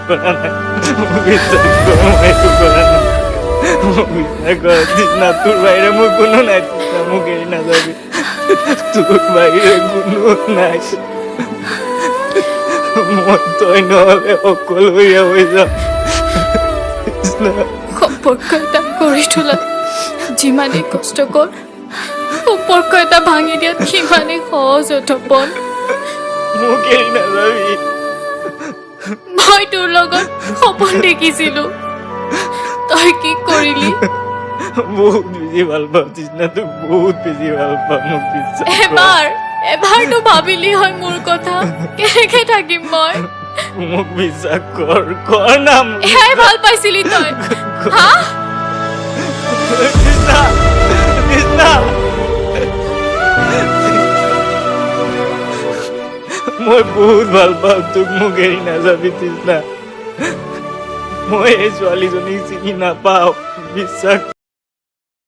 কৰা নাই। মোক বিশ্বাস কৰ, মই একো কৰা নাই। মোক বিশ্বাস কৰ তৃষ্ণা, তোৰ বাহিৰে মোৰ কোনো নাই। তৃষ্ণা, মোক এৰি নাযাবি। তোৰ বাহিৰে কোনো নাই। মই তই নহ'লে অকলশৰীয়া হৈ যাম তৃষ্ণা। সম্পৰ্ক এটা গঢ়ি তোলাত যিমানেই কষ্টকৰ, সম্পৰ্ক এটা ভাঙি দিয়াত সিমানেই সহজ তপন। মোক এৰি নাযাবি। মই তোৰ লগত সপোন দেখিছিলো, তই কি কৰিলি? বহুত বেছি ভাল পাওঁ তৃষ্ণা, তোক বহুত বেছি ভাল পাওঁ। মোক বিশ্বাস কৰ। এবাৰ এবাৰতো ভাবিলি হয় মোৰ কথা। কেনেকে থাকিম মই? মোক বিশ্বাস কৰ, কৰ না মোক। এয়াই ভাল পাইছিলি তই, হা? তৃষ্ণা, তৃষ্ণা, মই বহুত ভাল পাওঁ তোক। মোক এৰি নাযাবি তৃষ্ণা। মই এই ছোৱালীজনীক চিনি নাপাওঁ, বিশ্বাস